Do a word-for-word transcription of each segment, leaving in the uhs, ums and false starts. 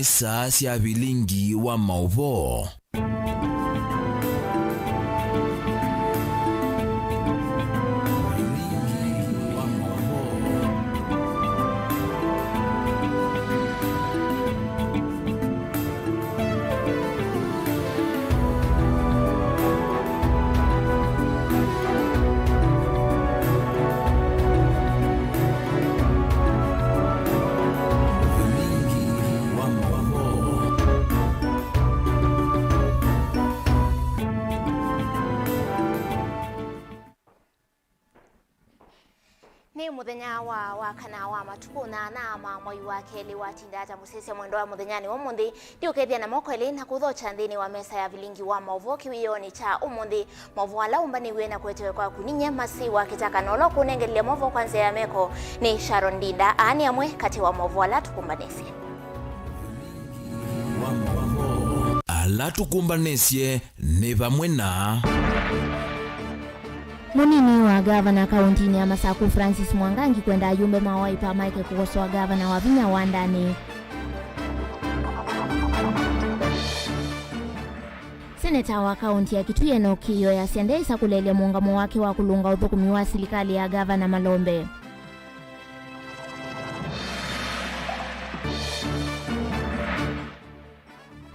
Saa sya vilingi wa maũvoo. Vilingi wa maũvoo. Nĩ mũthenya wa, wa kana wa matukũ nyanya ma mwai wa kelĩ. Watinda ata mũsyaĩĩsya mwendwa wa mũthenyanĩ wa ũmũnthĩ? Ndiũkethya na moko elĩ na kũthokya nthĩnĩ wa mesa ya vilingi wa maũvoo kĩwĩonĩ kya ũmũnthĩ. Maũvoo ala ũmbanĩw'e na kũetewe kwaku nĩ nyie Masi wa Kĩtaka, na ũla ũkũnengelile maũvoo kwa nzĩa ya meko nĩ Sharon Ndinda. Aa nĩ amwe katĩ wa maũvoo ala tũkũmbanĩsye. Ala tũkũmbanĩsye nĩ vamwe na. Mũnini wa ngavana kaũntĩnĩ ya Masaku Francis Mwangangi kwenda ayumbe ma Wiper maeke kũkosoa ngavana Wavinya Wandanĩ. Seneta wa kaũntĩ ya Kitui Enock Kĩio easya ndeĩsa kũleelya mũũngamo wake wa kũlũnga ũthũkũmi wa silikalĩ ya ngavana Malombe.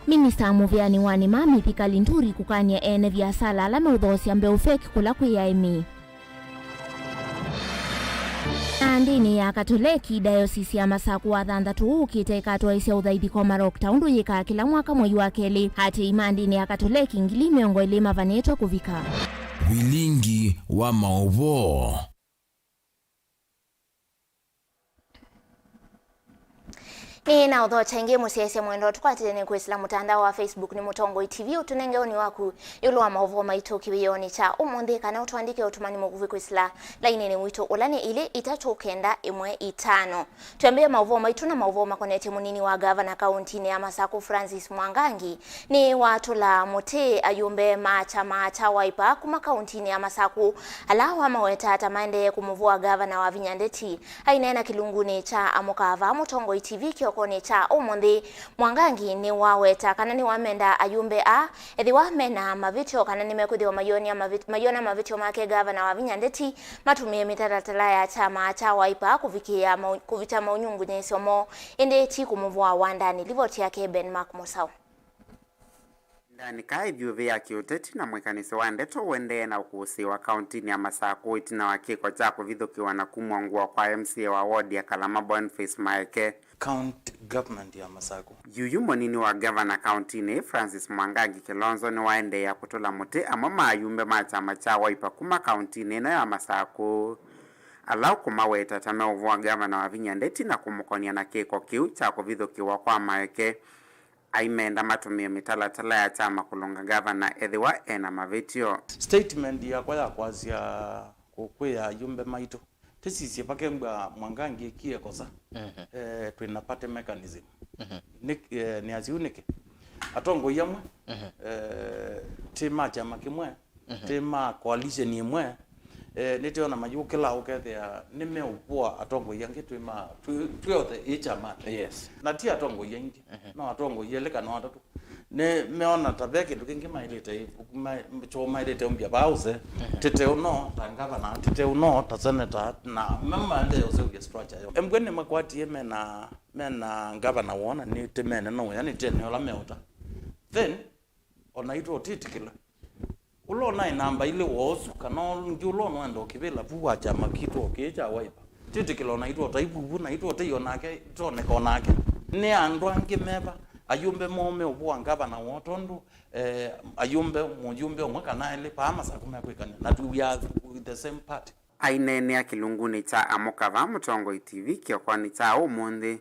Minista mũvĩanĩ wa nĩma Mithika Linturi kũkany'a ene viasala ala meũthoosya mbeũ fake kũla kwĩ aĩmi. Na ndĩnĩ ya Katoleki, Diocese ya Masaku wa thanthatũ ũkĩte ĩkatwaĩsya ũthaithi Komarok ta ũndũ yĩkaa kĩla mwaka mwei wa kelĩ. Aatĩĩi ma ndĩnĩ ya Katoleki ngili mĩongo ĩlĩ mavanĩtwe kũvika. Vilingi wa maũvoo. Nĩ na ũthokya ĩngĩ mũsyaĩĩsya mwendwa, tũkwatĩte nĩ kwĩsĩla mũtandao wa Facebook nĩ Mũtongoi T V, ũtũnenge woni waku ĩũlũ wa maũvoo maitũ kĩwĩonĩ kya ũmũnthĩ, kana ũtũandĩke ũtũmani mũkuvĩ kwĩsĩla lainĩnĩ witũ ũla nĩ ilĩ itatũ kenda ĩmwe itano. Twĩambĩe maũvoo maitũ na maũvoo makonetye mũnini wa ngavana kaũntĩnĩ ya Masaku Francis Mwangangi. Nĩwatũla mũtĩ ayumbe ma kyama kya Wiper kuma kaũntĩnĩ ya Masaku, ala wamaweta ta maendee kũmũvũa ngavana Wavinya Ndeti. Aineena kĩlungunĩ kya Amũka Vaa Mũtongoi T V kĩokonĩ kya ũmũnthĩ, Mwangangi nĩwaweta kana nĩwamenda ayumbe aa, ethĩwa mena mavĩtyo kana nĩmekwĩthĩwa mayona mavĩt-, mayona mavĩtyo make ngavana Wavinya Ndeti, matũmĩe mĩtalatala ya kyama kya Wiper kũvikĩa mau-, kũvita maũnyungunyĩĩsyo moo, ĩndĩ ti kũmũvũa Wandanĩ. Livoti yake Ben Mark Mũsaũ. Ĩvindanĩ kaa ĩthyũvĩ ya kĩũteti na mwĩkanĩsyo wa ndeto ũendee na ũkũsĩĩwa kaũntĩnĩ ya Masaku ĩtina wa kĩko kya kũvithũkĩwa na kumw'a ngũa kwa M C A wa ward ya Kalama Boniface Maeke. County Government ya Masaku. Yuyu mũnini wa ngavana kaũntĩnĩ ĩĩ Francis Mwangangi Kilonzo nĩwaendeea kũtũla mũtĩ amwe ma ayumbe ma kyama kya Wiper kuma kaũntĩnĩ ĩno ya Masaku, ala ũkũmaweta ta meũvũa ngavana Wavinya Ndeti na kũmũkonia na kĩko kĩu kya kũvithũkĩwa kwa Maeke. Aimenda matũmĩe mĩtalatala ya kyama kũlũnga ngavana ethĩwa ena mavĩtyo. Statement yakwa ya kwasya kũkwĩa ayumbe maitũ, tĩsisye vakembwa Mwangangi ekie kosa. Mhm. Eh, twĩna party mechanism. Mhm. Nĩ, eh, nĩ asiu nĩkĩ? Atongoi amwe, mhm, eh, ti ma kyama kĩmwe, mhm, ti ma coalition ĩmwe, eh, nĩtĩona mayũkĩla ũkethĩa nĩmeũvũa atongoi angĩ twĩ ma, twĩ, twĩ othe ĩ kyama. Yes. Na ti atongoi aingĩ, mhm, no atongoi elĩ kana atatũ. Nĩ meona ta ve kĩndũ kĩngĩ maĩlĩte, ma-, kyoo maĩlĩte ũmbya vaa ũse, mhm, tĩte ũno ta ngavana, tĩte ũno ta seneta, na me maendee ũseũvya structure yo. Embwe nĩmakwatie mena, mena ngavana woo na nĩ tĩ mene no, yani tene ũla meũta. Then, o naitũ tĩtĩkĩla. Ũla ũnaĩ namba ilĩ wa ũsu, kana ũngĩ ũla ũnwenda ũkĩvĩla vu wa kyama kitũ o kĩĩ kya Wiper. Tĩtĩkĩla o naitũ o ta ivuvu, naitũ o ta io nake, toneka o nake. Nĩ andũ angĩ meva, ayumbe moo meũvũa ngavana woo, tondũ, eh, ayumbe, mũyumbe ũmwe kana elĩ vaa Masaku mekwĩkany'a, na tu, we are with the same party. Aineenea kĩlungunĩ kya Amũka Vaa Mũtongoi T V kĩokonĩ kya ũmũnthĩ,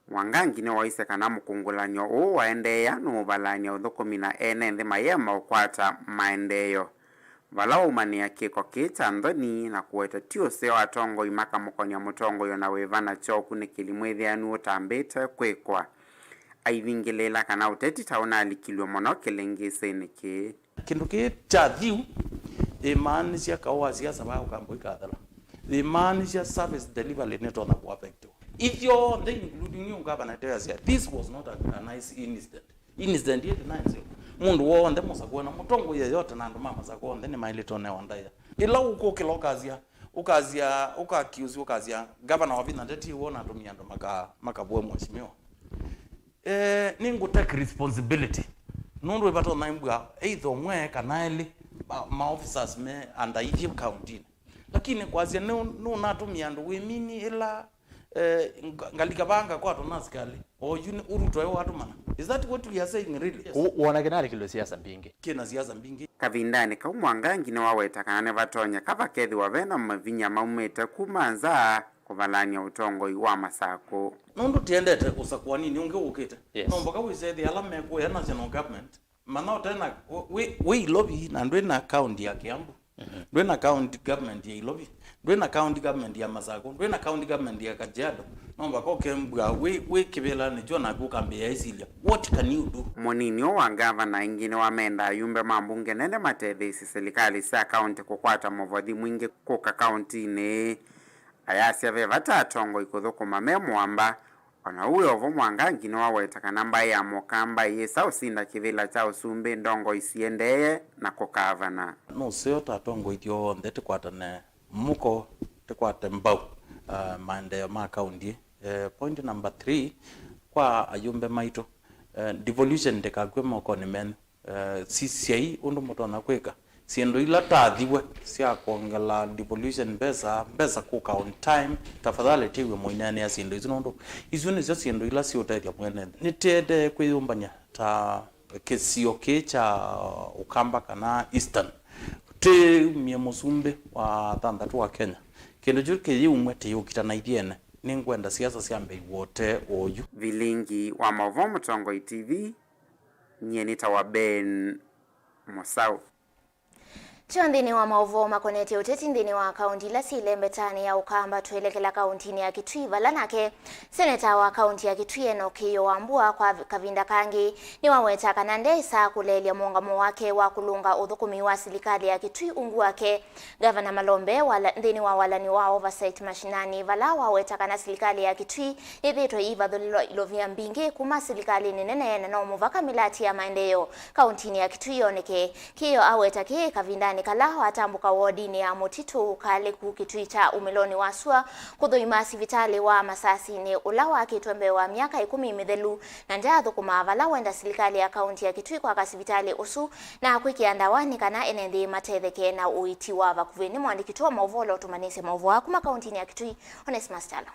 Mwangangi nĩwaisye kana mũkũngũlan'yo ũũ waendeea nũũvalany'a ũthũkũmi na ene nthĩ mayĩema ũkwata maendeeo. Vala waumanĩa kĩko kĩĩ kya nthoni na kũweta ti ũseo atongoi makamũkonya mũtongoi o na wĩva na kyo ũkunĩkĩli mwĩthĩanu ũtambĩte kwĩkwa. Aivingĩlĩĩla kana ũteti ta ũnalikilw'e mũno kĩlĩngĩsĩnĩ kĩĩ. Kĩndũ kĩĩ kya thĩu, ĩmaanisya kaũ wa siasa vaa ũkambũi kathela. Ĩmaanisya service delivery nĩtonya kũ affectwa. Ithyonthe, including you, Governor, teyasya, this was not a, a nice incident. Incident ĩtĩ na nzeo. Mũndũ w'onthe mũsakũe na mũtongoi yeyote na andũ ma Masakũ onthe nĩmaĩlĩte ũnewa ndaĩa. Ĩla ũkũkĩla ũkasya, ũkasya, ũkakiusi ũkasya, Governor Wavinya ndetiwe ũnatũmie andũ maka-, makavũe mheshimiwa. Eh, nĩngũ take responsibility. Nũndũ ĩvatonya mbua either ũmwe kana elĩ ma, ma officers me under ithyĩ county-inĩ. Lakini kwasya nĩ, nũnatũmie andũ wĩmini ĩla, eh, nga-, ngalika vaa ngakwatwa na asikalĩ. Oyu nĩ ũruto eo watũmana. Is that what we are saying really? Yes. Wo-, wona kĩnalĩkĩlwe siasa mbingĩ. Kĩna siasa mbingĩ. Kavindanĩ kau Mwangangi nĩwaweta kana nĩvatonyeka vakethĩwa vena mavinya maumĩte kuma nza kũvalany'a ũtongoi wa Masakũ. Nũndũ tiendete ũsakũaninĩ ũngĩ wũkĩte. Yes. No mpaka wĩsethie ala mekũya national government, mana ũtena, wĩ, wĩ Ilovi na ndwĩ na county ya Kiambu. Mhm. Ndwĩ na county government ya Ilovi. Ndwĩ na county government ya Masakũ. Ndwĩ na county government ya Kajiado. No mpaka ũkembua wĩ, wĩ kĩvĩlanĩ kyo naku ũkambĩĩa ĩsilya. What can you do? Mũnini ũũ wa ngavana aingĩ nĩwamenda ayumbe ma mbunge nene matetheesye silikalĩ sya kaunti kũkwata mũvothi mwingĩ kũka kauntinĩ ĩĩ. Ayasya ve vata atongoi kũthũkũma me mũamba. O na ũu wĩ o vo, Mwangangi nĩwaweta kana mbaĩ ya Mũkamba ĩyĩsa ũsinda kĩvĩla kya ũsumbĩ ndongoi siendee na kũkavana. Nũseo ta atongoi ithyonthe tũkwatane mũko, tũkwate mbau, ah, maendeeo ma kaunti. Eh, point number three, kwa ayumbe maitũ, eh, devolution ndĩkakw'e mokonĩ menyu. Eh, sisyai ũndũ mũtonya kwĩka syĩndũ ila tathiwe sya kwongela devolution mbesa, mbesa kũka on time. Tafadhali tiw'e mũineenea syĩndũ isu, nũndũ isu nĩsyo syĩndũ ila siũtethya mwene nthĩ. Nĩtĩendee kwĩyũmbany'a ta kĩsio kĩĩ kya Ũkamba kana Eastern. Tĩumie mũsumbĩ wa thanthatũ wa Kenya. Kĩndũ kyu kĩyĩumwe tĩyũkita na ithyĩ ene. Nĩngwenda siasa syambe iw'ote oyu. Vilingi wa maũvoo Mũtongoi T V, nyie nĩtawa Ben Mũsaũ. Kyo nthĩnĩ wa maũvoo makonetye ũteti nthĩnĩ wa kaunti ila syĩ lembetanĩ ya Ũkamba, twelekela kauntinĩ ya Kitui, vala nake seneta wa kaunti ya Kitui Enock Kĩĩo Wambua kwa kavinda kangĩ nĩwaweta kana ndesa kũleelya mũũngamo wake wa kũlũnga ũthũkũmi wa silikalĩ ya Kitui ungu wake Gavana Malombe wala, nthĩnĩ wa walani wa oversight mashinani, vala waweta kana silikalĩ ya Kitui yĩthĩĩtwe ĩivathũlĩlwa ilovia mbingĩ kuma silikalĩnĩ nene, na no mũvaka mĩlati ya maendeeo kauntinĩ ya Kitui yoneke. Kĩĩo aweta kĩĩ kavindanĩ kala watambũka wodinĩ ya Mũtitũ Ũkalĩku Kitui kya umĩlonĩ wa sua kũthũima sivitalĩ wa Masasinĩ ũla wakĩtwe mbee wa myaka ĩkũmi mĩthelu, na ndaathũkũmaa vala wenda silikalĩ ya kaunti ya Kitui kwaka sivitalĩ ũsu na kwĩkĩa ndawa nĩ kana ene nthĩ matetheke na ũiiti wa vakuvĩ. Nĩ mũandĩki witũ wa maũvoo ũla ũtũmbanĩsye maũvoo aa kuma kauntinĩ ya Kitui, Onesmus Kyalo.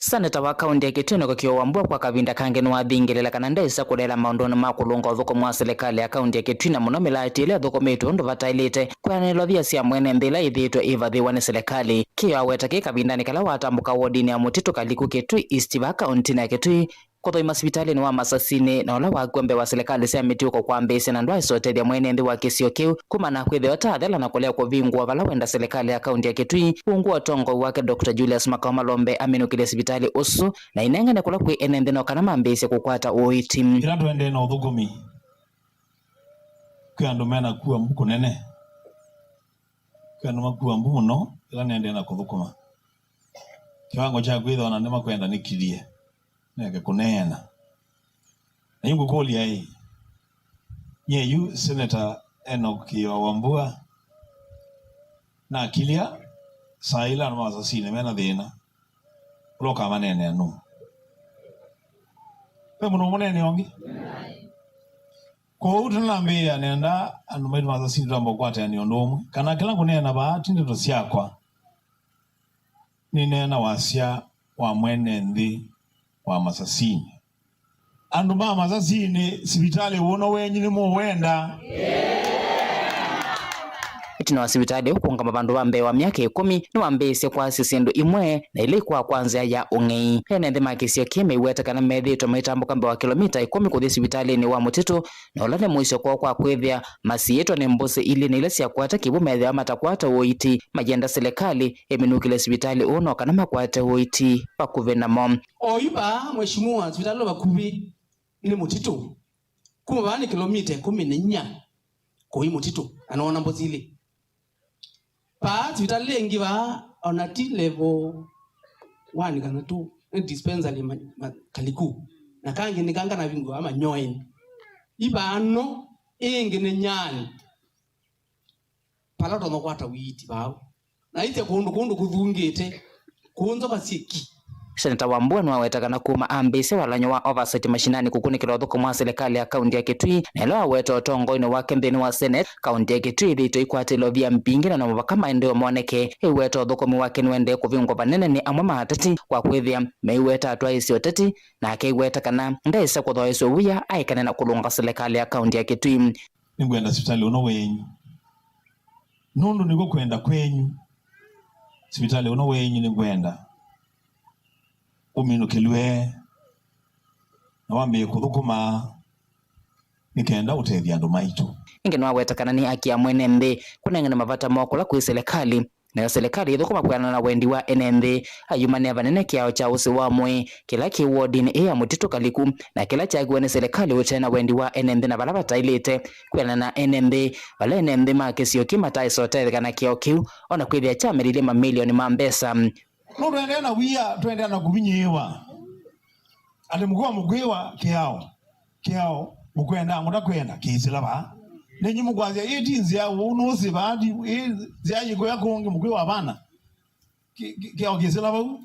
Seneta wa kaunti ya Kitui Enock Kĩĩo Wambua kwa kavinda kangĩ nĩwathingĩlĩla kana ndesa kũleela maũndũnĩ ma kũlũnga ũthũkũmi wa silikalĩ ya kaunti ya Kitui, na mũno mĩlati ĩla ĩthũkũmĩtwe ũndũ vataĩlĩte, kwĩanĩlwa via sya mwene nthĩ ĩla yĩthĩĩtwe ĩivathĩwa nĩ silikalĩ. Kĩĩo aweta kĩĩ kavindanĩ kala watambũka wodinĩ ya Mũtitũ Ũkalĩku Kitui East vaa kauntinĩ ya Kitui, kũthũima sivitalĩnĩ wa Masasinĩ, na ũla wakw'a mbee wa silikalĩ sya mĩtũkĩ kwambĩĩsya na ndwaĩsa ũtethya mwene nthĩ wa kĩsio kĩu, kumana na kwĩthĩwa ta athela na kũlea kũvingũa vala wenda silikalĩ ya kaunti ya Kitui, ungu wa ũtongoi wake Doctor Julius Makao Malombe, aminũkĩlye sivitalĩ ũsu na inengane kũla kwĩ ene nthĩ no kana mambĩĩsye kũkwata ũiiti. Ĩla tũendee na ũthũkũmi, kwĩ andũ mena kua mbu kũnene, kwĩ andũ makua mbu mũno ĩla nĩendee na kũthũkũma. Kĩwango kya kwĩthĩwa na nĩmakwenda nĩkĩthye, neke kũneena. Na yu ngũkũlya-ĩ, nyie yu Seneta Enock Kĩĩo Wambua nakilya saa ila andũ ma Masasinĩ mena thĩna, ũla ũkamaneenea nũũ? Ve mũndũ ũmũneenea ũngĩ? Kwoou tũnambĩĩa, nenda andũ maitũ ma Masasinĩ twamba kũkwatĩanĩa ũndũ ũmwe, kana kĩla ngũneena vaa ti ndeto syakwa, nĩneena wasya wa mwene nthĩ wa Masasinĩ. Andũ ma Masasinĩ, sivitalĩ ũno wenyu nĩmũwenda? Ĩtina wa sivitalĩ ũũ kũũngama vandũ va mbee wa myaka ĩkũmi, nĩwambĩĩisye kwasya syĩndũ imwe na ila ikwaa kwa nzĩa ya ũng'ei. Ene nthĩ ma kĩsio kĩĩ meiweta kana methĩĩtwe maitambũka mbee wa kĩlomita ĩkũmi kũthi sivitalĩnĩ wa Mũtitũ, na ũla nĩ mũisyo kwoo kwa kwĩthĩa masiĩtwe nĩ mbũsĩ ilĩ na ila syakwata kĩw'ũ methĩawa matakwata ũiiti, mayenda silikalĩ ĩminũkĩle sivitalĩ ũũ no kana makwate ũiiti vakuvĩ namo. O yu vaa, Mheshimiwa, sivitalĩ ũla vakuvĩ nĩ Mũtitũ. Kuma vaa nĩ kĩlomita ĩkũmi na inya kũi Mũtitũ, na nĩwona mbũsĩ ilĩ. Vaa sivitalĩ ĩngĩ vaa Ona ti level one kana two, nĩ dispensary ma, ma, Kaliku. Na kangĩ nĩ kanga navingũa Manyoeni. Ivano, ĩngĩ nĩ Nyani. Pala ũtonya kwata wĩiti vau. Na ĩtye kũndũ, kũndũ kũthungĩte, kũũ nzoka syĩ ki. Seneta Wambua nĩwaweta kana kuma ambĩĩsya walany'o wa oversight mashinani kũkunĩkĩla ũthũkũmi wa silikalĩ ya kaunti ya Kitui, na ĩla waweta ũtongoinĩ wake nthĩnĩ wa Senate, kaunti ya Kitui ĩthĩĩtwe ĩikwatĩlwa via mbingĩ na no mũvaka maendeeo moneke. Ĩweta ũthũkũmi wake nĩũendee kũvingwa vanene nĩ amwe ma ateti kwa kwĩthĩa meiweta atwaĩĩsye ũteti, na akeiweta kana ndaĩsa kũthoesya wia aekane na kũlũnga silikalĩ ya kaunti ya Kitui. Nĩngwenda sivitalĩ ũno wenyu, nũndũ nĩkw'o kwenda kwenyu. Sivitalĩ ũno wenyu nĩngwenda ũminũkĩlw'e na wambĩĩe kũthũkũma nĩ kenda ũtethya andũ maitũ. Ĩngĩ nĩwaweta kana nĩ aki ya mwene nthĩ kũnengane mavata moo kũla kwĩ silikalĩ. Nayo silikalĩ ĩthũkũma kwĩanana na wendi wa ene nthĩ. Ayumanĩa vanene kĩao kya ũsĩ wa mwĩĩ kĩla kĩ wodinĩ ĩĩ ya Mũtitũ Kaliku, na kĩla kyakiwe nĩ silikalĩ ũte na wendi wa ene nthĩ na vala vataĩlĩte kwĩanana na ene nthĩ, vala ene nthĩ ma kĩsio kĩu mataaĩsa ũtetheka na kĩao kĩu, o na kwĩthĩa kyamĩlilye mamilioni ma mbesa. No tũendee na wia, tũendee na kũvinyĩĩwa. Atĩ mũkwĩwa mũkwĩwa kĩao, kĩao, mũkwenda, mũtakwenda, kĩsĩla vaa. Nenyu mũkwasya, ĩ ti nzĩa ũũ nũsĩ vaa, ti, ĩ nzĩa yĩkũya kũngĩ, mũkwĩwa vana. Kĩ-, kĩ-, kĩao kĩsĩla vau.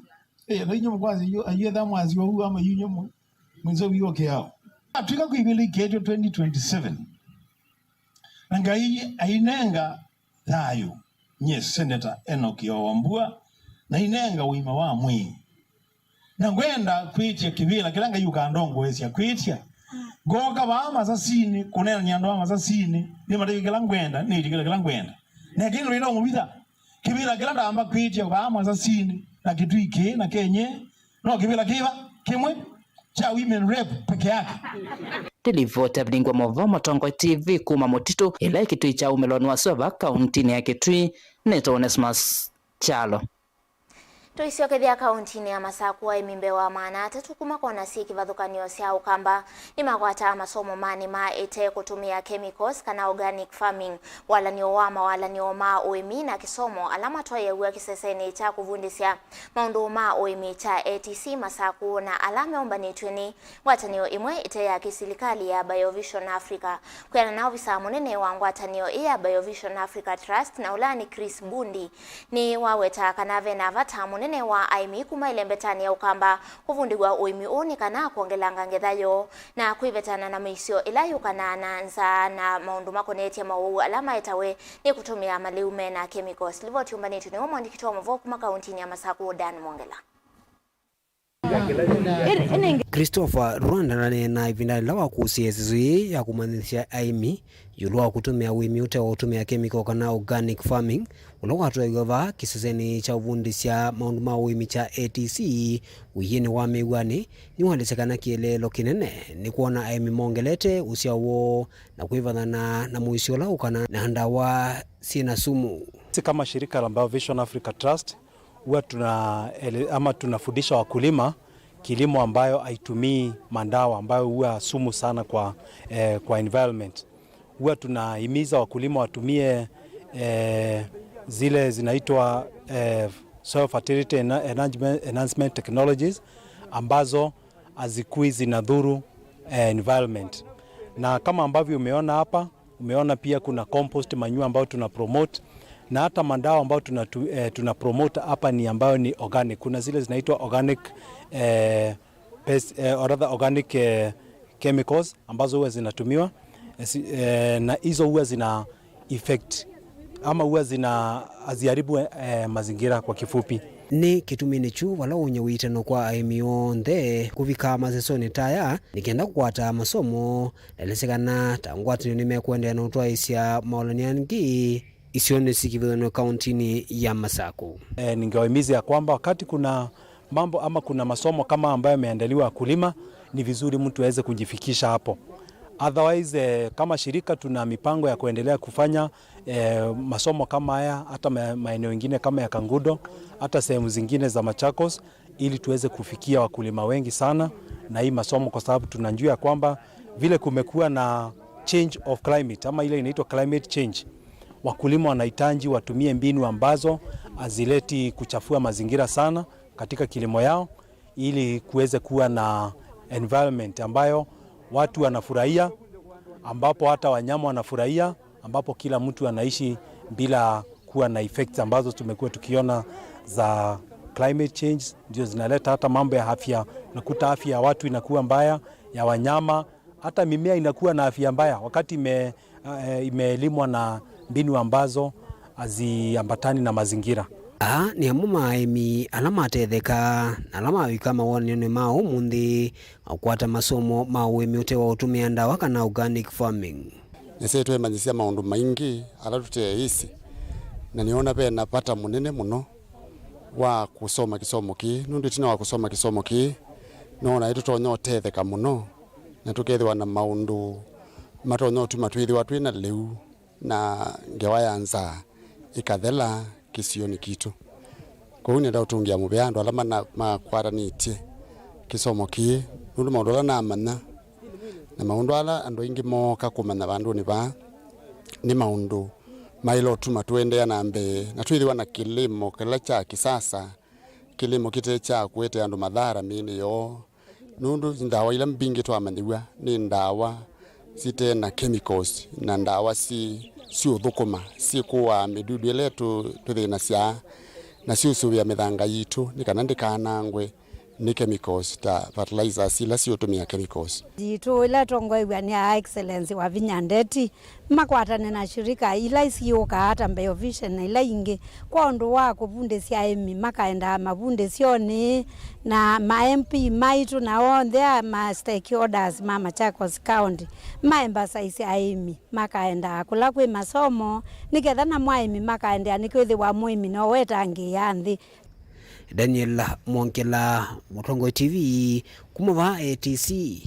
Ĩ, na inyu mũkwasya, yu, ayuetha mwasi wau ama yu nyamũ, mwĩsĩ wio kĩao. Atwĩka kwĩvĩlĩkĩtwe twenty twenty-seven. Na Ngai ainenga thayũ, nyie Seneta Enock Wambua, na inenga ũima wa mwĩĩ. Na ngwenda kwĩtya kĩvĩla kĩla Ngai ũkandongoesya kwĩtya. Ngooka vaa Masasinĩ, kũneenany'a andũ a Masasinĩ, nĩmatavye kĩla ngwenda, nĩtye kĩla, kĩla ngwenda. Na kĩndũ ĩno ngũvitha, kĩvĩla kĩla ndamba kwĩtya vaa Masasinĩ, na Kitui kĩĩ, na Kenya, no kĩvĩla kĩva kĩmwe kya women rep peke yake. Ndilivoti ya Vilingwa Mavoo, Mũtongoi T V kuma Mũtitũ, ĩla ĩ Kitui kya umĩlonĩ wa Sova, kauntinĩ ya Kitui, nĩtawa Onesmus Kyalo. Tũisyokethya kauntinĩ ya Masakũ, aĩmi mbee wa maana atatũ kuma kona syĩ kĩvathũkany'o sya Ũkamba nĩmakwataa masomo ma nĩma ĩte kũtũmĩa chemicals kana organic farming. Walany'o wa mawalan'yo ma ũĩmi na kĩsomo ala matwaĩaw'a kĩsesenĩ kya kũvundĩsya maũndũ ma ũĩmi kya A T C Masakũ na ala meũmbanĩtw'e nĩ ngwatanĩo ĩmwe ĩte ya kĩsilikalĩ ya Biovision Africa. Kwĩanana na ovisaa mũnene wa ngwatanĩo ĩĩ ya Biovision Africa Trust na ũla nĩ Chris Bundi, nĩwawetaa kana ve na vata mũnene wa aĩmi kuma ĩlembetanĩ ya Ũkamba kũvundĩw'a ũĩmi ũũ nĩ kana kwongelanga ngetha yoo na kwĩvetana na mĩisyo ĩla yũkanaa na nzaa na maũndũ makonetye maũwau ala maetawe nĩ kũtũmĩa malĩu me na chemicals. Livoti yũmbanĩtw'e nĩwe mũandĩki wa mavoo kuma kauntinĩ ya Masakũ, Dan Mwongela. Christopher Rwanda naneenaa ĩvindanĩ yĩla wakũsĩe ĩsesũ yĩĩ ya kũmanyĩsya aĩmi ĩũlũ wa kũtũmĩa ũĩmi ũte wa ũtũmĩa kemiko kana organic farming, ũla watwaĩwe vaa kĩsesenĩ kya ũvundĩsya maũndũ ma ũĩmi kya A T C ũiĩnĩ wa Mĩw'anĩ, nĩwaelesya kana kĩeleelo kĩnene nĩ kwona aĩmi mongelete ũsyao woo na kwĩvathana na mũisyo ũla ũkana na ndawa syĩ na sumu. Sisi kama shirika la Biovision Africa Trust, huwa tuna ele-, ama tunafundisha wakulima kilimo ambayo haitumii madawa ambayo huwa sumu sana kwa, eh, kwa environment. Huwa tunahimiza wakulima watumie, eh, zile zinaitwa, eh, soil fertility ena-, enhancement, enhancement technologies ambazo hazikui zinadhuru, eh, environment. Na kama ambavyo umeona hapa, umeona pia kuna compost manure ambayo tuna promote, na hata madawa ambayo tuna, tu-, eh, tuna promote hapa ni ambayo ni organic. Kuna zile zinaitwa organic, eh, pest, eh, or rather organic, eh, chemicals ambazo huwa zinatumiwa, eh, si-, eh, na hizo huwa zina effect ama huwa zina, haziharibu, eh, mazingira kwa kifupi. Nĩ kĩtuminĩ kyu vala ũnyie wĩtano kwa aĩmi onthe kũvika masesonĩ ta aya nĩ kenda kũkwata masomo, na ĩlesĩ kana ta ngwatanĩo nĩmekũendeea na ũtwaĩĩsya maũlany'o angĩ isionĩ syĩ kĩvathũkany'o kauntinĩ ya Masakũ. Eh, ningewahimiza ya kwamba wakati kuna mambo ama kuna masomo kama ambayo yameandaliwa wakulima, ni vizuri mtu aweze kujifikisha hapo. Otherwise, eh, kama shirika tuna mipango ya kuendelea kufanya, eh, masomo kama haya, hata ma-, maeneo mengine kama ya Kangudo, hata sehemu zingine za Machakos, ili tuweze kufikia wakulima wengi sana na hii masomo, kwa sababu tunajua ya kwamba vile kumekuwa na change of climate, ama ile inaitwa climate change, wakulima wanahitaji watumie mbinu ambazo hazileti kuchafua mazingira sana katika kilimo yao, ili kuweze kuwa na environment ambayo watu wanafurahia, ambapo hata wanyama wanafurahia, ambapo kila mtu anaishi bila kuwa na effects ambazo tumekuwa tukiona za climate change, ndio zinaleta hata mambo ya afya. Unakuta afya ya watu inakuwa mbaya, ya wanyama, hata mimea inakuwa na afya mbaya wakati ime-, eh, imelimwa na mbinu ambazo haziambatani na mazingira. Aa nĩ amwe ma aĩmi ala matetheka na ala mawĩka mawonany'onĩ ma ũmũnthĩ ma kũkwata masomo ma ũĩmi ũte wa ũtũmĩa ndawa kana organic farming. Nĩsĩ twĩmanyĩsya maũndũ maingĩ ala tũteĩsĩ, na nĩona ve na vata mũnene mũno wa kũsoma kĩsomo kĩĩ, nũndũ ĩtina wa kũsoma kĩsomo kĩĩ, noona nĩtũtonya ũtetheka mũno, na tũkethĩwa na maũndũ matonya ũtuma twĩthĩwa twĩ na lĩu na ngewa ya nzaa ĩkathela kĩsionĩ kitũ. Kwoou nĩenda ũtũngĩa mũvea andũ ala mana-, makwatanĩtye kĩsomo kĩĩ, nũndũ maũndũ ala namanya na maũndũ ala andũ aingĩ mooka kũmanya vandũnĩ vaa nĩ maũndũ maĩle ũtuma tũendeea na mbee na twĩthĩwa na kĩlĩmo kĩla kya kĩsasa, kĩlĩmo kĩte kya kũete andũ mathara mĩĩnĩ yoo, nũndũ ndawa ila mbingĩ twamanyĩw'a nĩ ndawa site na chemicals na ndawa si-, siũthũkũma, sikũaa mĩdudu ĩla ĩtũ-, tũthĩnasyaa, na siũsũvĩa mĩthanga yitũ nĩ kana ndĩkanangwe nĩ chemicals ta fertilizers ila siũtũmĩa chemicals. Yitũ ĩla ĩtongoew'a nĩ Her Excellency Wavinya Ndeti, makwatane na shirika ila isiũkaa ta Biovision na ila ingĩ, kwa ũndũ wa kũvundĩsya aĩmi makaendaa mavundĩsyonĩ, na ma M P maitũ na onthe a ma stakeholders ma Machakos County ma emphasize aĩmi makaendaa kũla kwĩ masomo, nĩ ketha namo aĩmi makaendeea, nĩkwĩthĩwa mũĩmi no wetangĩĩa nthĩ. Daniel Mwongela, Mũtongoi T V, kuma vaa A T C,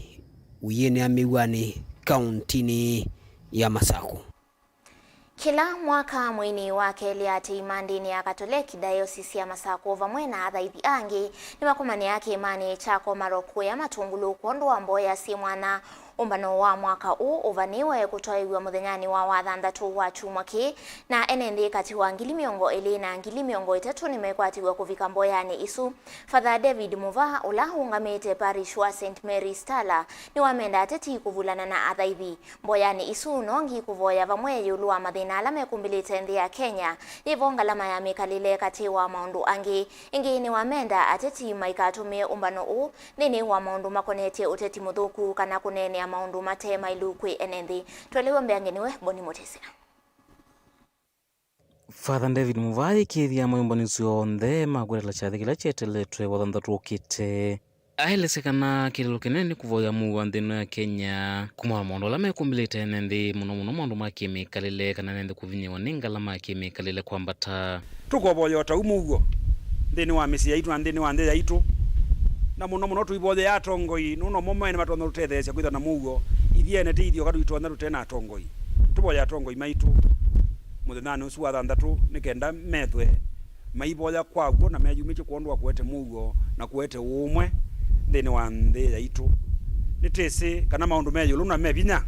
Ũiĩnĩ ya Mĩw'anĩ, kauntinĩ ya Masakũ. Kĩla mwaka, mweinĩ wa kelĩ, aatĩĩi ma ndĩni ya Katoleki Diocese ya Masakũ vamwe na athaithi angĩ nĩmakomanĩaa kĩĩmanĩ kya Komarok kũya Matũngũlũ kwondũ wa mboya syĩ mwanya. Ũmbano wa mwaka ũũ ũvanĩĩwe kũtwaĩw'a mũthenyanĩ wa wathanthatũ wa kyumwa kĩĩ, na ene nthĩ katĩ wa ngili mĩongo ĩlĩ na ngili mĩongo ĩtatũ nĩmekwatĩw'a kũvika mboyanĩ isu. Father David Muva, ũla ũũngamĩte parish wa Saint Mary's Tala, nĩwamenda ateti kũvulana na athaithi. Mboyanĩ isu no ngi kũvoya vamwe ĩũlũ wa mathĩna ala mekũmbĩlĩte nthĩ ya Kenya, yĩvo ngalama ya mĩkalĩle katĩ wa maũndũ angĩ. Ĩngĩ nĩwamenda ateti maikatũmĩe ũmbano ũũ nthĩnĩ wa maũndũ makonetye ũteti mũthũku kana kũneenea maũndũ mate maĩlu kwĩ ene nthĩ. Twelewe mbeange nĩwe Boni Mũtĩsya. Father David Muva aikĩĩthya amũmbani ũsu onthe ma kwĩtala kyathĩ kĩla kyeteletwe wathanthatũ ũkĩte. Aelesya kana kĩlĩlo kĩnene nĩ kũvoya mũuo nthĩ ĩno ya Kenya kumana na maũndũ ala mekũmbĩlĩte ene nthĩ, mũno mũno maũndũ ma kĩmĩkalĩle, kana ene nthĩ kũvinyĩĩwa nĩ ngalama ya kĩmĩkalĩle kwambata. Tũkovoya o ta ũu mũuo nthĩnĩ wa mĩsyĩ yaitũ na nthĩnĩ wa nthĩ yaitũ, na mũno mũno tũivoyea atongoi, nũndũ mo mene matonya tũtetheesya kwĩthwa na mũuo. Ithyĩ ene tĩ ithyoka tũitonya tũte na atongoi. Tũvoye atongoi maitũ mũthenyanĩ ũsu wa thanthatũ nĩ kenda methwe maivoya kwa w'o na meyumĩtye kwondũ wa kũete mũuo na kũete ũũmwe nthĩnĩ wa nthĩ yaitũ. Nĩtĩsĩ kana maũndũ me ĩũlũ na me vinya.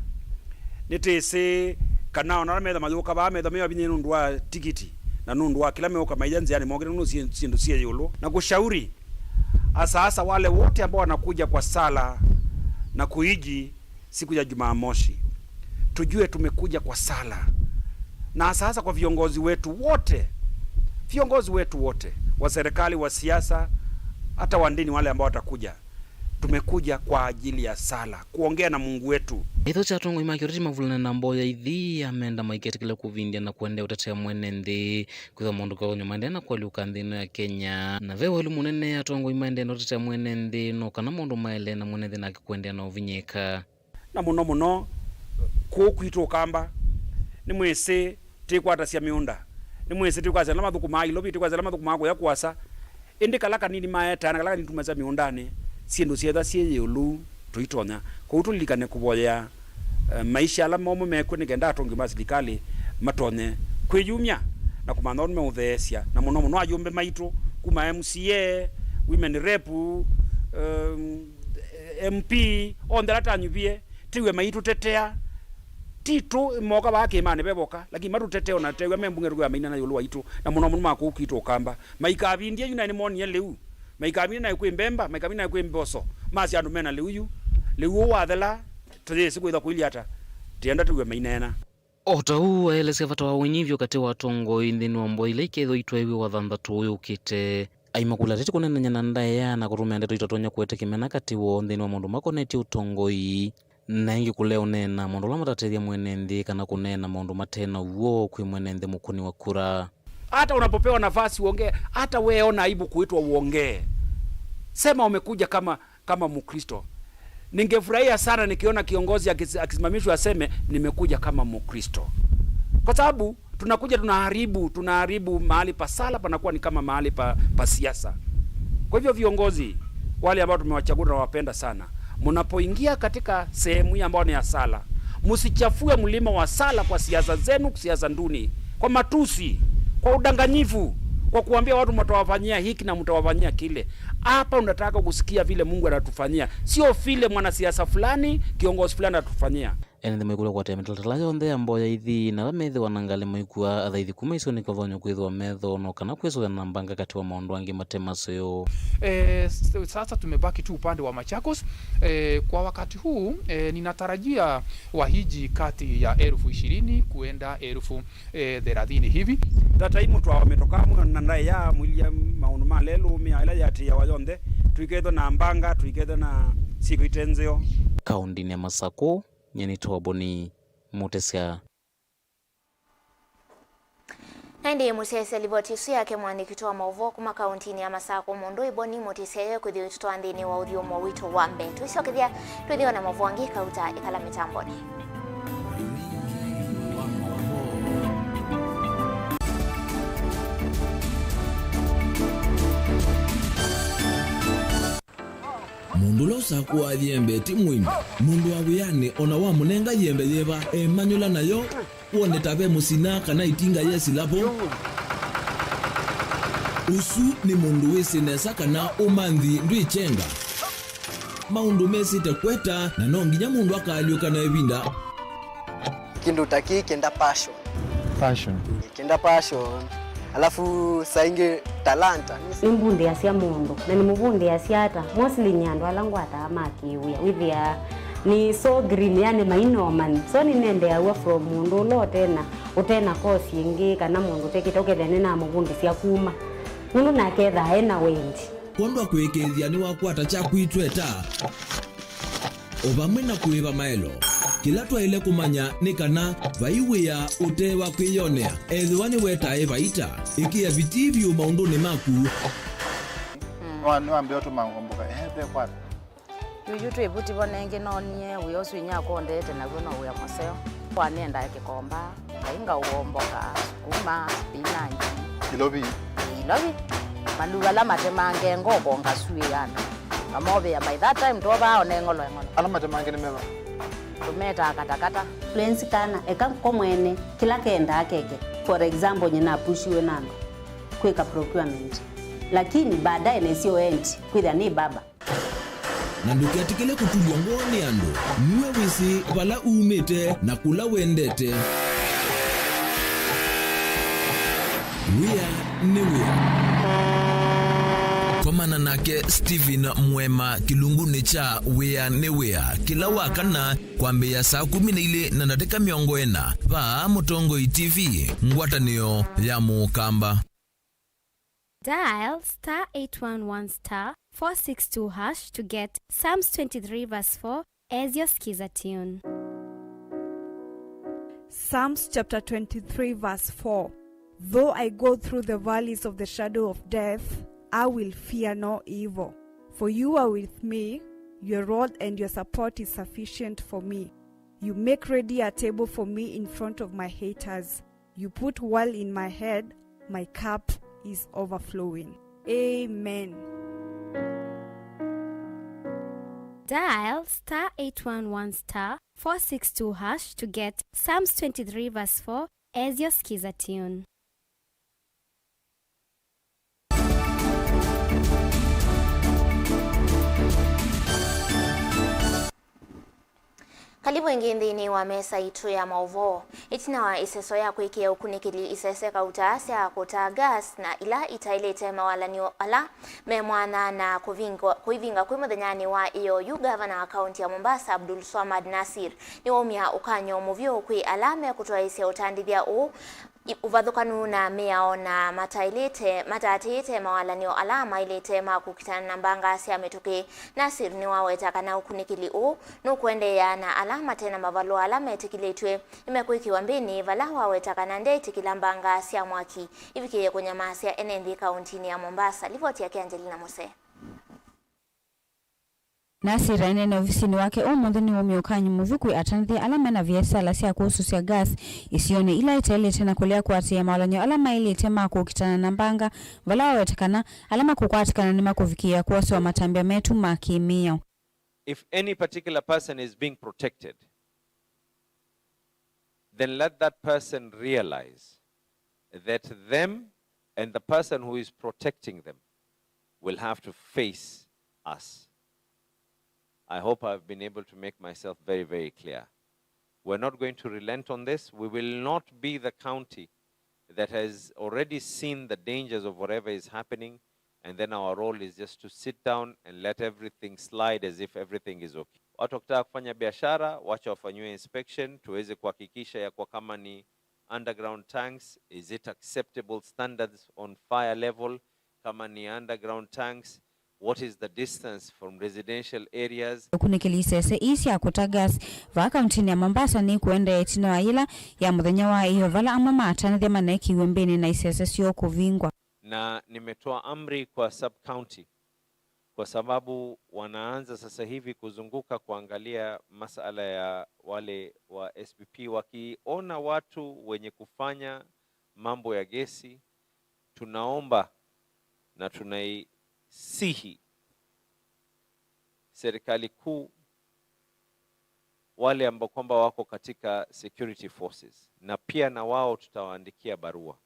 Nĩtĩsĩ kana ona ala metha mayũka vaa metha me vinya nũndũ wa tikiti na nũndũ wa kĩla meũka maia nzĩanĩ mokĩte nũndũ syĩ-, syĩndũ syĩ ĩũlũ. Na kushauri asaasa wale wote ambao wanakuja kwa sala na kuiji siku ya Jumamosi, tujue tumekuja kwa sala. Na sasa kwa viongozi wetu wote, viongozi wetu wote wa serikali, wa siasa, hata wa ndini, wale ambao watakuja, tumekuja kwa ajili ya sala, kuongea na Mungu wetu. Ĩtho kya atongoi ma kĩũteti mavulana na mboya ithi amenda maiketĩkĩle kũvindya na kũendeea ũtetea mwene nthĩ. Kwĩthwa maũndũ kaũnyũ maendee na kũalyũka nthĩ ĩno ya Kenya, na ve waĩlu mũnene atongoi maendee na ũtetea mwene nthĩ, no kana maũndũ maĩle na mwene nthĩ nake kũendeea na ũvinyĩĩka. Na mũno mũno kũũ kwitũ Ũkamba, nĩmwĩsĩ twĩkwatasya mĩũnda, nĩmwĩsĩ twĩkwasya ala mathũkũmaa Ilovi, twĩkwasya ala mathũkũmaa kũya kũasa, ĩndĩ kala kanini maetaa na kala kanini tumasya mĩũndanĩ, syĩndũ syeetha syĩ ĩũlũ tũitonya. Kwoou tũlilikane kũvoyea, eh, maisha ala momũ mekw'o nĩ kenda atongoi ma silikalĩ matonye kwĩyumya na kũmantha ũndũ meũtheesya, na mũno mũno ayũmbe maitũ kuma M C A, women rep, um, M P, onthe ala tanyuvie, tĩw'e maitũtetea. Titũ moka vaa kĩĩmanĩ ve voka, lakini matũtetee ona tew'a me mbunge tũkwĩa maineena ĩũlũ waitũ, na mũno mũno ma kũu kwitũ Ũkamba. Maikavindie yu naĩ nĩmonie lĩu. Maikavindie naĩ kwĩ mbemba, maikavindie naĩ kwĩ mboso. Masya andũ mena lĩu yu. Lĩu ũũ wathela, tũyĩsĩ kwĩthwa kũilyĩ ata. Tĩenda tũw'e maineena. O ta ũu aelesya vata wa ũnyivyo katĩ wa atongoi nthĩnĩ wa mboya ila ikethĩwa itwaĩw'e Wathanthatũ ũyũkĩte. Aimakũlya ateti kũneenany'a na ndaĩa na kũtũmĩa ndeto itatonya kũete kĩmena katĩ woo nthĩnĩ wa maũndũ makonetye ũtongoi, na ĩngĩ kũlea ũneena maũndũ ala matatethya mwene nthĩ kana kũneena maũndũ mate na ũw'o kwĩ mwene nthĩ mũkũni wa kura. Hata unapopewa nafasi uongee, hata wewe ona aibu kuitwa uongee. Sema umekuja kama, kama Mkristo. Ningefurahia sana nikiona kiongozi akis-, akisimamishwa aseme, "Nimekuja kama Mkristo." Kwa sababu tunakuja tunaharibu, tunaharibu mahali pa sala panakuwa ni kama mahali pa, pa siasa. Kwa hivyo viongozi wale ambao tumewachagua, tunawapenda sana. Mnapoingia katika sehemu hii ambayo ni ya sala, msichafue mlima wa sala kwa siasa zenu, siasa nduni, kwa matusi, kwa udanganyifu, kwa kuambia watu mtawafanyia hiki na mtawafanyia kile. Hapa unataka kusikia vile Mungu anatufanyia, sio vile mwanasiasa fulani, kiongozi fulani anatufanyia. Ene nthĩ maikũlya kũatĩĩa mĩtalatala yonthe ya mboya ithi, na ala methĩwa na ngalĩ maikua athaithi kuma isionĩ kĩvathũkany'o kwĩthĩwa metho no kana kwĩsũvĩa na mbanga katĩ wa maũndũ angĩ mate maseo. Eh, s-, sasa tumebaki tu upande wa Machakos. Eh, kwa wakati huu, eh, ninatarajia wahiji kati ya elfu ishirini kuenda elfu, eh, thelathini hivi. Tatai mũtwawa mĩtoka amwe na ndaĩa mwilye maũndũ ma lelũ mĩa ĩla yatĩĩawa yonthe, tũikethwa na mbanga, tũikethwa na syĩko ite nzeo. Kaũndĩnĩ ya Masakũ, nyie nĩtawa Boni Mũtesya. Na ĩndĩ mũsyaĩĩsya livoti ĩsu yake mũandĩki witũ wa maũvoo kuma kaũntĩnĩ ya Masakũ, mũndũ Boni Mũtĩsya, yo ĩkũthi ũitũtwaa nthĩnĩ wa ũthyũmũo witũ wa mbee. Twĩsyokethya, twĩthĩwa na maũvoo angĩ kauta ĩkala mĩtambonĩ. Mũndũ ũla ũsakũaa yembe ti mũimbi. Mũndũ wa wĩanĩ o na wamũnenga yembe yĩva, emanyũla nayo, wone ta ve mũsina kana ĩtinga yesĩla vo. Ũsu nĩ mũndũ wĩsĩ nesa kana ũmanthi ndwĩkyenga. Maũndũ mesĩte kweta, na no nginya mũndũ akaalyũka na ĩvinda. Kĩndũ ta kĩĩ kĩenda passion. Passion. Kĩenda passion. Alafu saa ingĩ talanta. Nĩmbundĩasya mũndũ, na nĩmũvundĩasya ata? Mostly nĩ andũ ala ngwataa ma kĩwĩa. Wĩthĩaa nĩ so green, yani maina ũmanyi. So nĩnendeaw'a from mũndũ ũla ũtena, ũtena course ĩngĩ, kana mũndũ ũtekĩte, ũkethĩa nĩnamũvundĩsya kuma. Nũndũ nake ethaa ena wendi. Kwondũ wa kũĩkĩĩthya nĩwakwata kyaku itweta. O vamwe na kũĩva maelo, kĩla twaĩle kũmanya nĩ kana vai wĩa ũte wa kwĩyonea, ethĩwa nĩwetae vaita. Ĩkĩa vitii vyũ maũndũnĩ maku. Nĩwa-, nĩwambĩa ũtũma ngomboka, ehe, ve kwata. Yuyu twĩ vuti vo nengĩ noonie wĩa ũsu inyakwa ũndete naw'o no wĩa mũseo. Wanendae kĩkomba. Ngai ngaũomboka, sukuma, spinach. Ilovi. Ilovi. Maluu ala matemange ngoko ngasuĩana. Ngamovĩa by that time twovaa one ng'olo eng'olo. Ala matemange nĩ meva? Tũmetaa katakata. Fluency kana eka ko mwene kĩla kendaa keke. For example, nyina apushiwe na andũ kwĩka procurement. Lakini baadaye nesio end kwĩthĩa nĩ baba. Na ndũketĩkĩle kũtulw'a ngoo nĩ andũ. Nue wĩsĩ vala umĩte na kũla wendete. Wĩa nĩ wĩa. Komana nake Stephen Mwema kĩlungunĩ kya Wĩa nĩ Wĩa kĩla wa kana kwambĩĩa saa kũmi na ilĩ na ndatĩka mĩongo ĩna vaa Mũtongoi T V, ngwatanĩo ya Mũkamba. Dial star eight one one star four six two hash to get Psalms twenty-three verse four as your Skiza tune. Psalms chapter twenty-three verse four. Though I go through the valleys of the shadow of death, I will fear no evil. For you are with me, your rod and your support is sufficient for me. You make ready a table for me in front of my haters. You put oil in my head, my cup is overflowing. Amen. Dial star eight one one star four six two hash to get Psalms twenty-three verse four as your Skiza tune. Karibu ĩngĩ nthĩnĩ wa mesa itũ ya maũvoo. Ĩtina wa ĩseso ya kwĩkĩa ũkunĩkĩli isese kauta sya kũta gas na ila itaĩlĩte mawalany'o ala me mwanya na kũvingwa-, kũivinga kwĩ mũthenyanĩ wa ĩyoo yu, ngavana wa kaunti ya Mombasa, Abdul Swamad Nasir, nĩwaumya ũkany'o mũvyũ kwĩ ala mekũtwaĩĩsya ũtandĩthya ũũ, i-, ũvathũkanu na mĩao na mataĩlĩte, mataatĩĩte mawalany'o ala maĩlĩte ma kũkitana na mbanga sya mĩtũkĩ. Nasir nĩwaweta kana ũkunĩkĩli ũũ nũkũendeea na ala mate na mavalũa ala metĩkĩlĩtw'e nĩmekwĩkĩwa mbĩnĩ, vala waweta kana ndeĩtĩkĩla mbanga sya mwaki ivikĩĩe kũnyamasya ene nthĩ kauntinĩ ya Mombasa. Livoti yake Angelina Muse. Nasir aineena ovisinĩ wake ũmũnthĩ nĩwaumya ũkany'o mũvyũ kwĩ atandĩthya ala mena viasala sya kũsũsya gas isionĩ ila itaĩlĩte na kũlea kũatĩĩa mawalany'o ala maĩlĩte ma kũkitana na mbanga, vala waweta kana ala makũkwatĩkana nĩmakũvikĩĩa kwosewa matambya metu ma kĩ-mĩao. If any particular person is being protected, then let that person realize that them and the person who is protecting them will have to face us. I hope I've been able to make myself very, very clear. We're not going to relent on this. We will not be the county that has already seen the dangers of whatever is happening, and then our role is just to sit down and let everything slide as if everything is okay. Watu wakitaka kufanya biashara, wacha wafanyiwe inspection, tuweze kuhakikisha ya kwa kama ni underground tanks, is it acceptable standards on fire level? Kama ni underground tanks, what is the distance from residential areas? Ũkunĩkĩli isese ii sya kũta gas vaa kauntinĩ ya Mombasa nĩkũendeea ĩtina wa yĩla ya mũthenya wa ĩyoo, vala amwe ma atandĩthya maneekiwe mbĩnĩ na isese syoo kũvingwa. Na nimetoa amri kwa sub county, kwa sababu wanaanza sasa hivi kuzunguka kuangalia masala ya wale wa S P P. Wakiona watu wenye kufanya mambo ya gesi, tunaomba na tunaisihi serikali kuu, wale ambao kwamba wako katika security forces, na pia na wao tutawaandikia barua.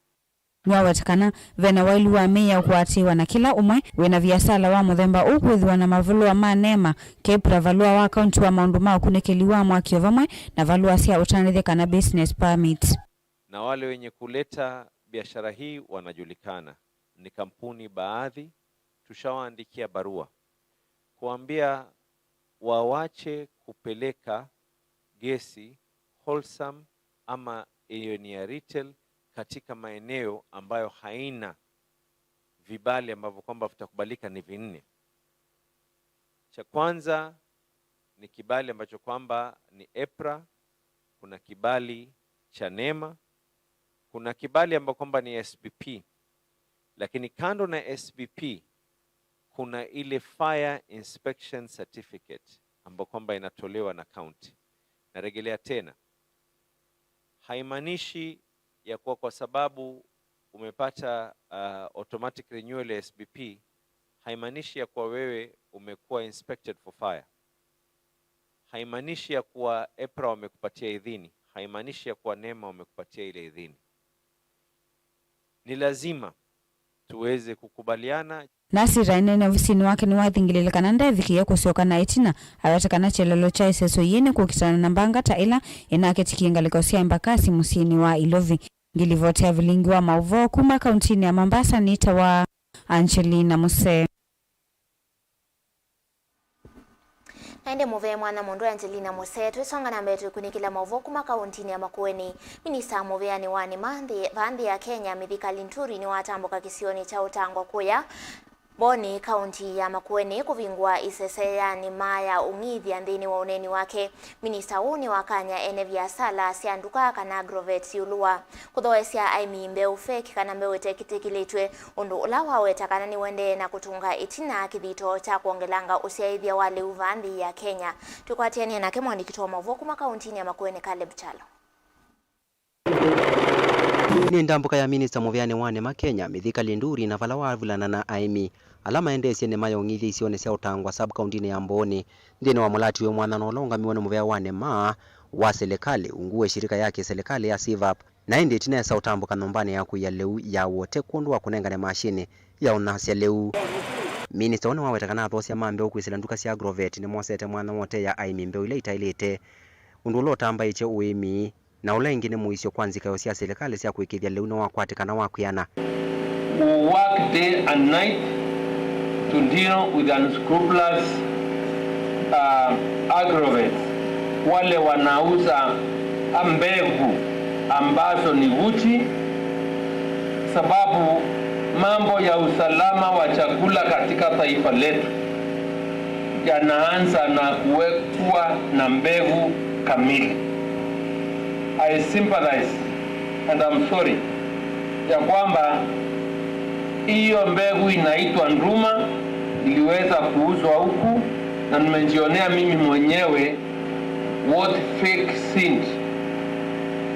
Nĩwaweta kana ve na waĩlu wa mĩao kũatĩĩwa na kĩla ũmwe wĩ na viasala wa mũthemba ũũ kwĩthĩwa na mavalũa ma NEMA, KEPRA, valũa wa kaunti wa maũndũ ma ũkunĩkĩli wa mwaki o vamwe na valũa sya ũtandĩthya kana business permit. Na wale wenye kuleta biashara hii wanajulikana, ni kampuni baadhi, tushawaandikia barua kuambia wawache kupeleka gesi Wholesome ama hiyo ni ya retail katika maeneo ambayo haina vibali ambavyo kwamba vitakubalika ni vinne. Cha kwanza ni kibali ambacho kwamba ni EPRA, kuna kibali cha NEMA, kuna kibali ambacho kwamba ni S P P, lakini kando na S P P kuna ile fire inspection certificate ambayo kwamba inatolewa na county. Narejelea tena, haimaanishi ya kuwa kwa sababu umepata, uh, automatic renewal ya S P P, haimaanishi ya kuwa wewe umekuwa inspected for fire. Haimaanishi ya kuwa EPRA wamekupatia idhini, haimaanishi ya kuwa NEMA wamekupatia ile idhini. Ni lazima tuweze kukubaliana. Nasir aineena ovisinĩ wake nĩwathingĩlĩle kana ndevikĩie kũsyoka na ĩtina, aweta kana kyelelo kya ĩseso yĩĩ nĩ kũkitana na mbanga ta ĩla ĩnakĩtikie ngalĩko sya Embakasi mũsyĩnĩ wa Ilovi. Ngilivoti ya vilingi wa maũvoo kuma kauntinĩ ya Mombasa nĩtawa Angelina Musee. Na ĩndĩ mũvea mwana mũndũ Angelina Musee. Twĩsonga na mbee twĩkunĩkĩla maũvoo kuma kauntinĩ ya Makueni. Minista mũveanĩ wa nĩma nthĩ, vaa nthĩ ya Kenya, Mithika Linturi nĩwatambũka kĩsionĩ kya Ũtangwa kũya Mboni, kaunti ya Makueni, kũvingũa isese ya nĩma ya ũng'ithya. Nthĩnĩ wa ũneeni wake, minista ũũ nĩwakany'a ene viasala sya nduka kana agrovet ĩũlũ wa kũthoesya aĩmi mbeũ feki kana mbeũ ĩtekĩtĩkĩlĩtw'e, ũndũ ũla waweta kana nĩũendee na kũtũnga ĩtina kĩthito kya kwongelanga ũsyaĩĩthya wa lĩu vaa nthĩ ya Kenya. Twĩkwatĩanĩe nake mũandĩki witũ wa maũvoo kuma kauntinĩ ya Makueni, Caleb Kyalo. Nĩ ndambũka ya minista mũveanĩ wa nĩma Kenya, Mithika Linturi, na vala wavulana na aĩmi ala maendeesye nĩma ya ũng'ithya isionĩ sya Ũtangwa sub-kauntinĩ ya Mboni, nthĩnĩ wa mũlati wĩ mwanya na ũla ũũngamiwe nĩ mũvea wa nĩma wa selekalĩ ungu wa ĩshirika ya kĩselekalĩ ya SIVAP. Na ĩndĩ ĩtina esa ũtambũka nyũmbanĩ ya kũia lĩu ya Wote kwondũ wa kũnengane mashinĩ ya ũnasya lĩu. Minista ũũ nĩwaweta kana athoosya ma mbeũ kwĩsĩla nduka sya Agrovet nĩmosete mwanya wa ũteea aĩmi mbeũ ila itaĩlĩte ũndũ ũla ũtambaĩtye ũĩmi, na ũla ĩngĩ nĩ mũisyo kwa nzikaĩo sya silikalĩ sya kũĩkĩĩthya lĩu nĩwakwatĩkana wa kwĩana. Who work day and night to deal with unscrupulous, uh, agrovets, wale wanauza mbegu ambazo ni gushi, sababu mambo ya usalama wa chakula katika taifa letu yanaanza na kuwekwa na mbegu kamili. I sympathize and I'm sorry ya kwamba hiyo mbegu inaitwa nduma iliweza kuuzwa huku, na nimejionea mimi mwenyewe what fake seed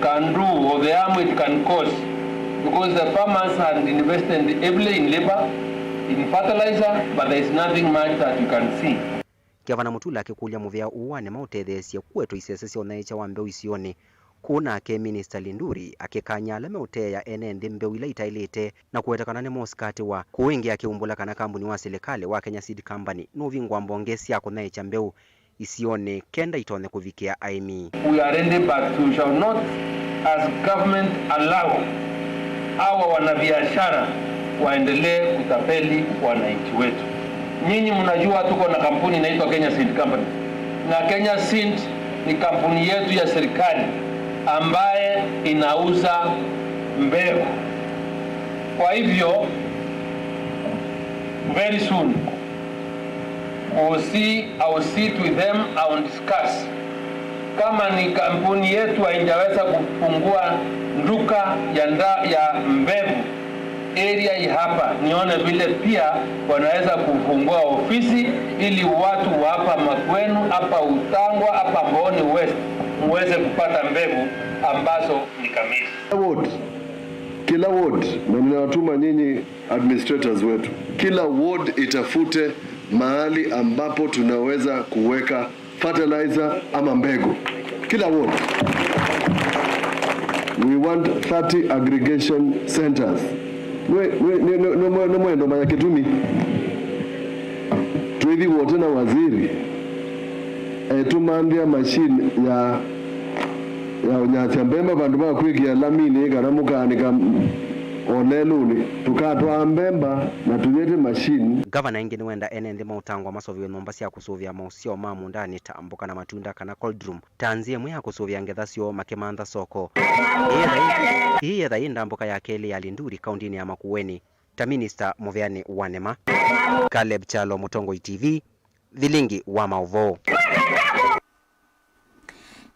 can do or the harm it can cause, because the farmers had invested heavily in labor, in fertilizer, but there is nothing much that you can see. Ngavana Mutula akĩkũlya mũvea ũũ wa NEMA ũtetheesye kũetwa isese sya ũnyaĩĩkya wa mbeũ isionĩ kũu, nake Minista Linturi akĩkany'a ala meũteea ene nthĩ mbeũ ila itaĩlĩte na kũweta kana nĩmosikatĩwa. Kũu ĩngĩ akĩumbũla kana kambuni wa silikalĩ wa Kenya Seed Company nũvingũa mbonge sya kũnyaĩĩkya mbeũ isionĩ kenda itonye kũvikĩa aĩmi. We are ready, but we shall not, as government, allow hawa wanabiashara waendelee kutapeli wananchi wetu. Nyinyi mnajua tuko na kampuni inaitwa Kenya Seed Company. Na Kenya Seed ni kampuni yetu ya serikali ambaye inauza mbegu. Kwa hivyo, very soon, we'll see, I will sit with them, I will discuss. Kama ni kampuni yetu haijaweza kufungua duka ya nda-, ya mbegu area hii hapa, nione vile pia wanaweza kufungua ofisi ili watu wa hapa Makueni, hapa Utangwa, hapa Mbooni West, muweze kupata mbegu ambazo ni kamili. Kila ward, kila ward, na ninawatuma nyinyi administrators wetu, kila ward itafute mahali ambapo tunaweza kuweka fertilizer ama mbegu kila ward. We want thirty aggregation centers. Nĩ mwendo manya kĩtumi twĩthi wote na waziri etũmanthĩa machine ya ya ũnyasya mbemba vandũ va kwĩkĩa laminĩ kana mũkaanĩka o lelũnĩ. Tũkatwaa mbemba na tũyĩte machine. Ngavana ĩngĩ nĩwenda ene nthĩ ma Utangwa maseũvĩwe nyũmba sya kũsũvĩa maũsyao ma mũũndanĩ ta mboka na matunda kana cold room, ta nzĩa ĩmwe ya kũsũvĩa ngetha syoo makĩmantha soko. Ĩĩ yetha ĩ, ĩĩ yetha ĩ ndambũka ya kelĩ ya Linturi kaũntĩnĩ ya Makueni, ta minista mũveanĩ wa NEMA. Caleb Kyalo, Mũtongoi T V, Vilingi wa maũvoo.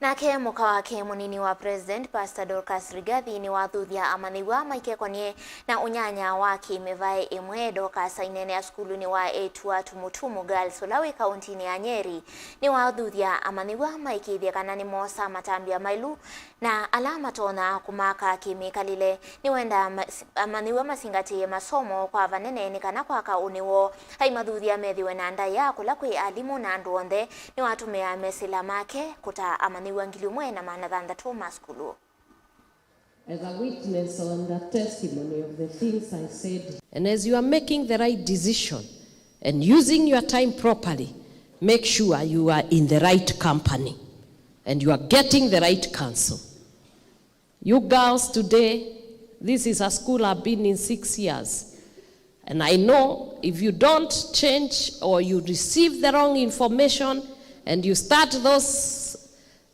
Nake mũka wake mũnini wa President, Pastor Dorcas Rigathi, nĩwathuthya amanyĩw'a maikekony'e na ũnyanya wa kĩmĩvaĩ ĩmwe. Dorcas aineenea sukulunĩ wa eĩtu wa Tumutumu Girls, ũla wĩ kaũntĩnĩ ya Nyeri. Nĩwathuthya amanyĩw'a maĩkĩĩthye kana nĩmoosa matambya maĩlu na ala matonya kũmaka kĩmĩkalĩle. Nĩwenda mas-, amanyĩw'a masingatĩĩe masomo kwa vanene nĩ kana kwaka ũnĩ woo. Aimathuthya methĩwe na ndaĩa kũla kwĩ alimũ na andũ onthe. Nĩwatũmĩaa mesĩla make kũtaa amanyĩw'a ngili ũmwe na maana thanthatũ ma sukulu. As a witness and a testimony of the things I said. And as you are making the right decision and using your time properly, make sure you are in the right company and you are getting the right counsel. You girls today, this is a school I've been in six years. And I know if you don't change or you receive the wrong information and you start those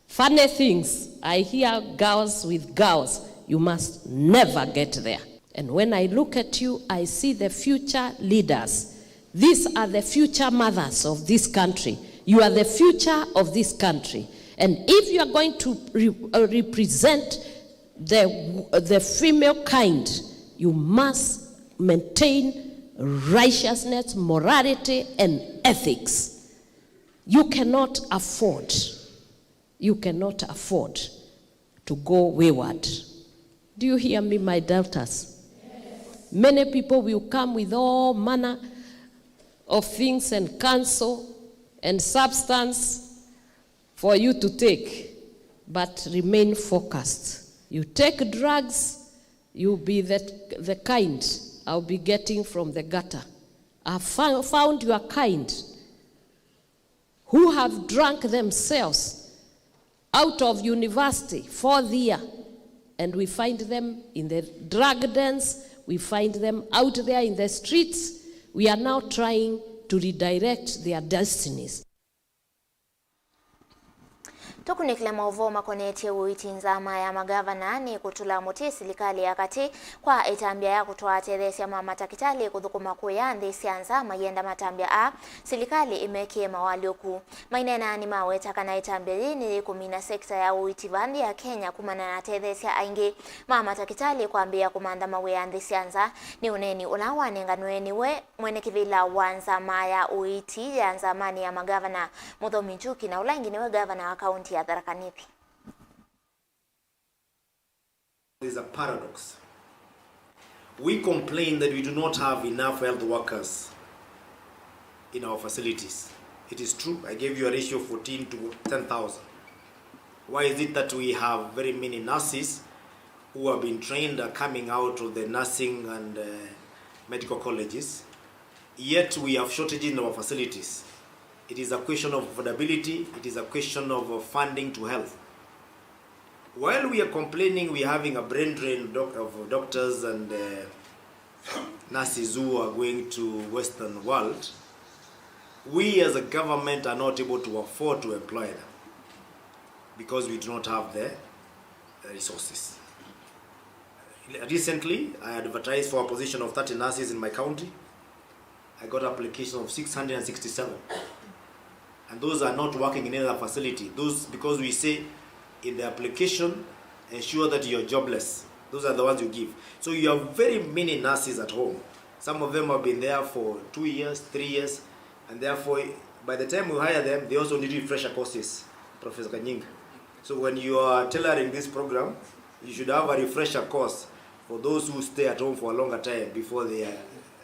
funny things, I hear girls with girls, you must never get there. And when I look at you, I see the future leaders. These are the future mothers of this country. You are the future of this country. And if you are going to re-, uh, represent the, the female kind, you must maintain righteousness, morality, and ethics. You cannot afford, you cannot afford to go wayward. Do you hear me, my daughters? Many people will come with all manner of things and counsel and substance for you to take, but remain focused. You take drugs, you'll be the, the kind I'll be getting from the gutter. I fou-, found your kind who have drunk themselves out of university, fourth year, and we find them in the drug dens, we find them out there in the streets. We are now trying to redirect their destinies. Tũkunĩkĩle maũvoo makonetye ũiiti, nzama ya magavana nĩ kũtũla mũtĩ silikalĩ ya katĩ kwa ĩtambya ya kũtwaa atetheesya ma matakĩtalĩ kũthũkũma kũya nthĩ sya nza mayenda matambya aa silikalĩ ĩmekĩe mawalyũku. Maineena nĩmaweta kana ĩtambya yĩĩ nĩyĩkũmina sekita ya ũiiti vaa nthĩ ya Kenya kumana na atetheesya aingĩ ma matakĩtalĩ kwambĩĩa kũmantha mawĩa nthĩ sya nza. Nĩ ũneeni ũla wanenganwe nĩwe mwene kĩvĩla wa nzama ya ũiiti ya nzamanĩ ya magavana, Mũthomi Njuki, na ũla ĩngĩ nĩwe gavana wa kaunti ya Tharaka Nithi. There's a paradox. We complain that we do not have enough health workers in our facilities. It is true, I gave you a ratio of fourteen to ten thousand. Why is it that we have very many nurses who have been trained are coming out of the nursing and, uh, medical colleges, yet we have shortages in our facilities? It is a question of affordability, it is a question of, uh, funding to health. While we are complaining, we are having a brain drain doc-, of doctors and, uh, nurses who are going to Western world. We as a government are not able to afford to employ them because we do not have the, uh, resources. Recently, I advertised for a position of thirty nurses in my county. I got applications of six hundred and sixty-seven. And those are not working in any other facility. Those, because we say in the application, ensure that you're jobless. Those are the ones you give. So you have very many nurses at home. Some of them have been there for two years, three years, and therefore, by the time we hire them, they also need refresher courses, Professor Kanyinga. So when you are tailoring this program, you should have a refresher course for those who stay at home for a longer time before they are,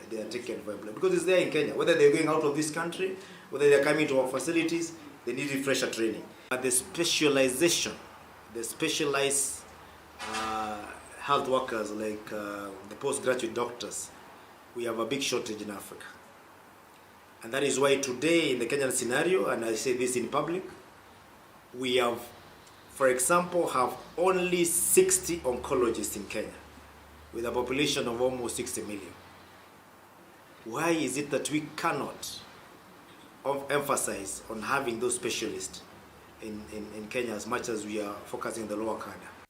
they are taken for employment. Because it's there in Kenya. Whether they're going out of this country, whether they're coming to our facilities, they need refresher training. But the specialization, the specialized, uh, health workers, like, uh, the postgraduate doctors, we have a big shortage in Africa. And that is why today in the Kenyan scenario, and I say this in public, we have, for example, have only sixty oncologists in Kenya, with a population of almost sixty million. Why is it that we cannot of-, emphasize on having those specialists in, in, in Kenya as much as we are focusing on the lower cadre?